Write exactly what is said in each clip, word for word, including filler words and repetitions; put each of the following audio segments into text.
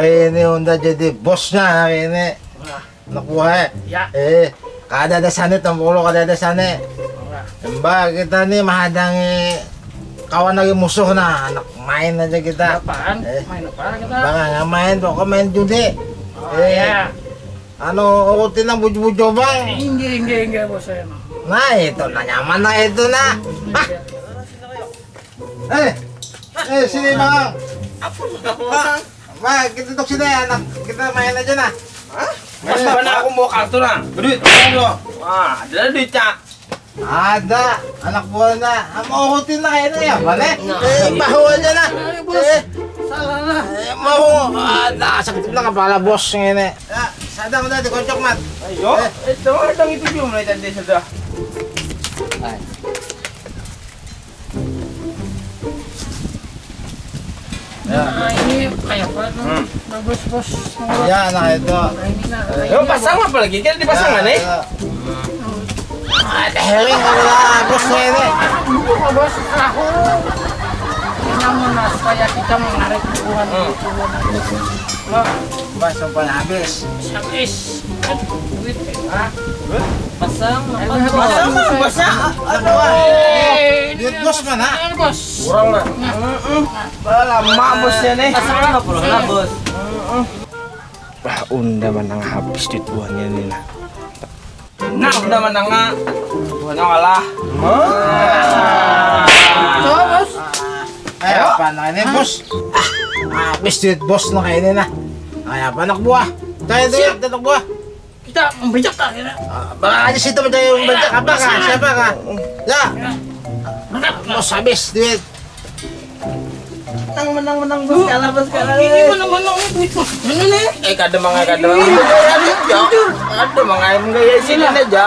Hari ini Unda jadi bosnya hari ini. Anak buah, eh. Ya. Eh, kada ada sani tampulu, kada ada sani. Mbak, kita nih menghadangi kawan lagi musuh, nah, anak main aja kita. Apaan? Eh. Main apa kita? Bang, nggak main, pokoknya main judi. Oh, eh. Iya. Anu, urutin nang bujur-bujur, Bang. Inggih, inggih, inggih, bos saya, nah. Nah, itu, nah, nyaman, nah, itu, nah. Ah. Eh, eh, sini, Bang. Apa, Bang? Bang, kita duduk sini, anak. Kita main aja, nah. Hah? Mas, mana aku mau kartu, nah? Duit, duit, loh. Wah, ada duit, Cak. Ada, anak buahnya. Mau rutin lah ini ya, mana? Eh, bahu aja, nah. Eh, bos. Eh. Salah lah. Eh, mau, ada sakit bilang kepala bos ini. Ya, sadang udah dikocok, Mat. Ayo. Eh. Eh, coba dong itu juga mulai tadi sudah. Nah, ini kayak apa tuh? Hmm. Bagus, bos. Ya, nah itu. Nah, ini, nah, ini, pasang apa lagi? Kan dipasang, ya, kan, eh? Ya. Ada hering, ada bos ini. Aduh, bos, aku. Ini namun, nah, supaya kita menarik hubungan. Hmm. Gitu. Nah. Bos, sampai habis. Habis. Duit, ah. Pasang, eh, apa, bos? Pasang, pasang. Aduh. Eh, ini duit bos mana? Ini, bos. Kurang lah. Nah. Heeh. Lama bosnya nih. Pasang lima puluh lah, bos. Heeh. Wah, Unda manang habis duit buahnya nih, nah. Nah, Unda manang, ah. Buahnya kalah. Coba, bos. Ayo, apa nah ini, bos? Ah, habis duit bos nah kayak ini, nah. Ayo, apa anak buah? Cari duit, anak buah. Kita membejak kah, ya? Ah, barang aja situ mencari membejak apa kah? Siapa kah? Ya. Ya. Mantap. Bos habis duit. Menang, menang, menang, bos kalah, bos kalah. Ini mana, mana ini duit, bos? Mana nih? Eh, kada mangai, kada mangai. Ini, ini, ini. Kada mangai, mangai sini aja.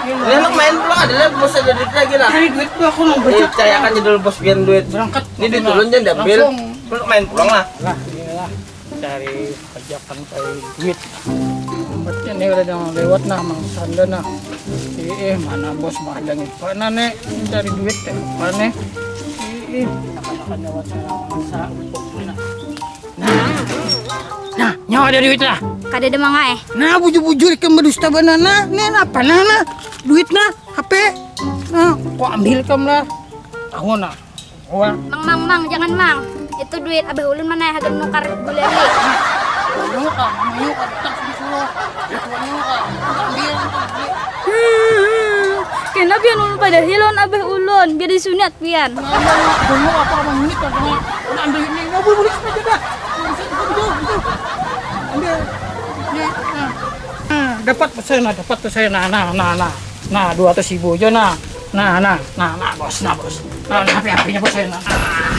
Ini anak main pulang ada lah, bos ada duit lagi lah. Cari duit tuh aku mau bejak. Eh, cari akan jadul bos pian duit. Berangkat. Ini duit ulun jangan diambil. Langsung. Belum main pulang lah. Lah, inilah. Cari ajakan cari duit. Obatnya nih udah jangan lewat nah, Mang Sanda nah. Ih, mana bos mahadangi apa nah, nih? Cari duit ya, apa nih? Ih, akan-akan lewat sana, masa untuk mana? Nah, nah, nyawa ada duit lah. Kada ada manga, eh. Nah, bujur-bujur ikam berdusta banana. Nih, apa nah, nah? Duit nah, H P. Nah, kau ambil ikam lah. Tahu nah. Wah. Mang, mang, mang, jangan, mang. Itu duit abah ulun mana hagan nukar gulali. Nukar, nukar, tak disuruh. Nukar, ambil, ambil. Hmm, kena pian ulun pada hilon abah ulun, biar disunat pian. Nah, nah, nah, dulu apa, abang ini, karena ambil ini, nggak boleh, boleh, aja dah. Ambil. Ini, nah. Nah, dapat saya, nah, dapat tuh saya, nah, nah, nah, nah. Nah, dua ratus ribu aja, nah. Nah, nah, nah, nah, bos, nah, bos. Nah, nah, H P, H P-nya, bos, saya, nah.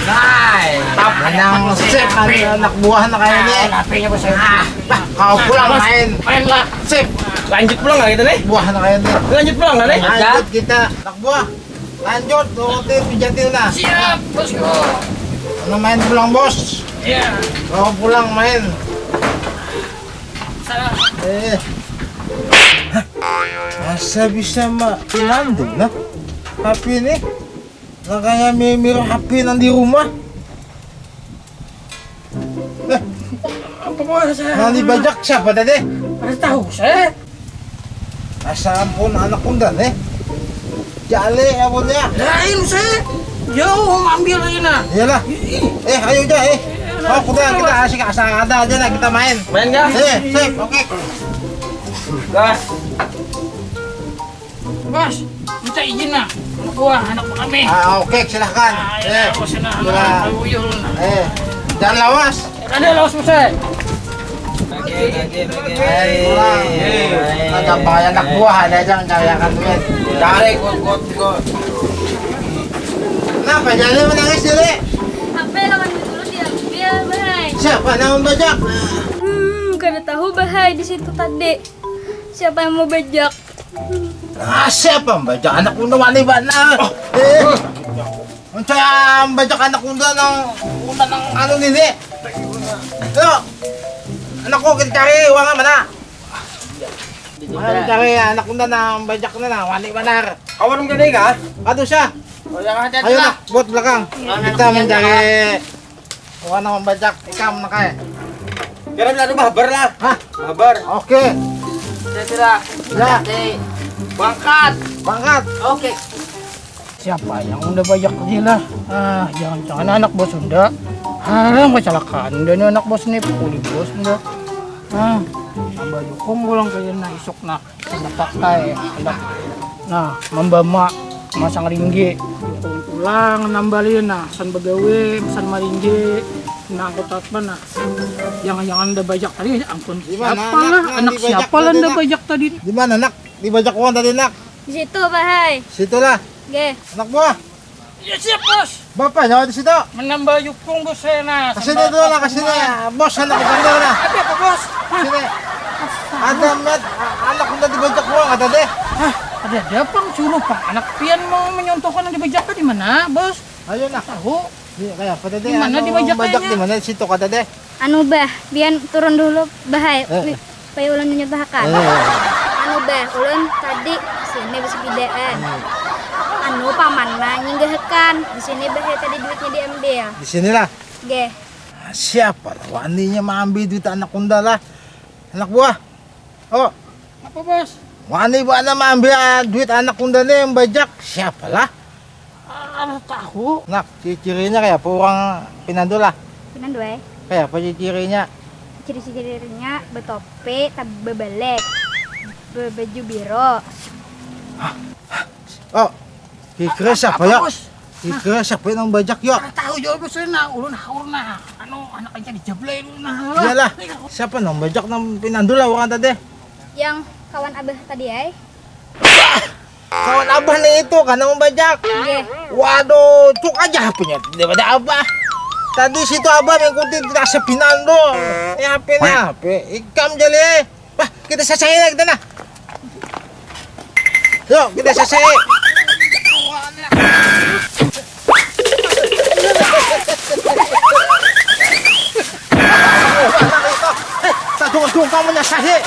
Nah, menang sip, anak buah, nah, kayak ini. Nah, H P-nya, bos, saya. Ah, bah, kau pulang main. Main lah. Sip. Lanjut pulang nggak kita nih? Buah, nah, kayak ini. Lanjut pulang nggak nih? Lanjut kita, anak buah. Lanjut, turutin pijatin, nah. Siap, bosku. Nah, main pulang, bos. Iya. Kau pulang main. Salah. Eh. Hah? Masa bisa ma-, hilang tuh, nah? H P ini. Nah, kayak mi-, mirip H P nang di rumah. Eh. Apa mau saya? Nang dibajak siapa tadi? Ada tahu saya. Asa ampun anak unda nih. Jale amunnya. Lain saya. Yo, ambil aja nah. Iyalah. Ih. Eh, ayo aja, eh. Oh, kita, kita asik asal ada aja lah kita main. Main kah? Eh, sip, oke. Gas. Bos, minta izin nah. Anak buah, anak kami. Ah, oke, silahkan. Ah, iya, eh, bos, nah, iya. Anak uyuh, nah. Eh, jangan lawas. Ada lawas, bos, eh. Lagi, lagi, lagi. Eh, pulang. Eh, agak bahaya anak buah, ada aja yang cariakan duit. Cari, kuat, kuat, kuat. Kenapa jadi menangis, Dek? Apa lawan dulu diambil, Bray? Siapa yang membajak? Hmm, kada tahu, Bahai, di situ tadi. Siapa yang mau bajak? Ah, siapa membajak anak unda wani banar? Oh. Eh. Mencari membajak anak unda nang, unda nang anu nini. Yo. Anakku kita cari uangnya mana? Mana cari anak unda nang membajak ni nah, wani banar. Kawan gini kah? Aduh, sah. Oh, ya, hati-hati. Ayo lah. Nah, buat belakang. Kita mencari Wana mambajak ikam, nak ai. Kira bilang tu bahabar lah. Hah? Bahabar. Oke. Sudah, sudah. Ya. Hati. Berangkat. Berangkat. Oke. Siapa yang udah banyak tadi lah? Ah, jangan-jangan anak bos Sunda. Haram kecelakaan udah nih anak bos nih, pukuli bos udah. Ah, tambah dukung pulang kayaknya isuk nak. Handak pakai, handak nah, mambama masang ringgi. Dukung pulang nambali nah, pesan begawe, pesan maringgi. Nah, aku apa nah? Jangan-jangan udah banyak tadi, ampun. Di mana Siapa anak lah? nang Anak dibanyak siapa lah tadi, udah nak? Banyak tadi? Di mana, nak? Dibajak uang tadi, nak? Di situ, Bahai. Situlah. Geh. Anak buah. Ya siap bos. Bapak nyawa di situ. Menambah yukung bos saya nah. Ke sini dulu lah, ke sini. Bos, anak bandel nah. Ada apa bos? Sini. Ada met, anak udah dibajak uang kata deh. Hah, ada ada pang suruh pang anak pian mau menyontohkan yang dibajak di mana bos? Ayo, nak. Tahu? Ini kayak apa tadi? Di mana Anu, dibajak bajak kayaknya? Di mana, di situ kata deh? Anu bah, bian turun dulu, Bahai. Eh. Wi, supaya ulun nyontohakan. Eh. Anu bah, ulun tadi sini bersepedaan. Anu paman mah nyinggahakan. Di sini Bahai tadi duitnya diambil. Di sinilah. Geh. Siapa lah waninya maambil duit anak unda lah? Anak buah. Oh, Apa bos? wani buana maambil duit anak unda nih yang bajak. Siapa lah? Ah, tahu. Nak, ciri-cirinya kayak apa orang pinandu lah? Pinan dua. Kayak apa ciri-cirinya? Ciri-cirinya betopi, tab bebalek. Bebaju biru. Oh, kira siapa Apa, ya? Bos? Kira siapa yang bajak ya? Ah, tahu jawab bos nah, ulun haur nah. Anu anak aja dijablay dulu nah. Iyalah, siapa nang bajak nang pinandu lah orang tadi? Yang kawan abah tadi ay. Kawan abah nih itu karena membajak. Geh. Waduh, cuk aja H P-nya daripada abah. Tadi situ abah mengikuti tidak sepinandu. Ya H P nya H P. Ikam jali. Wah, kita selesai lah kita nah. Yuk, kita selesai. Tadung-dung kamu nyasahi.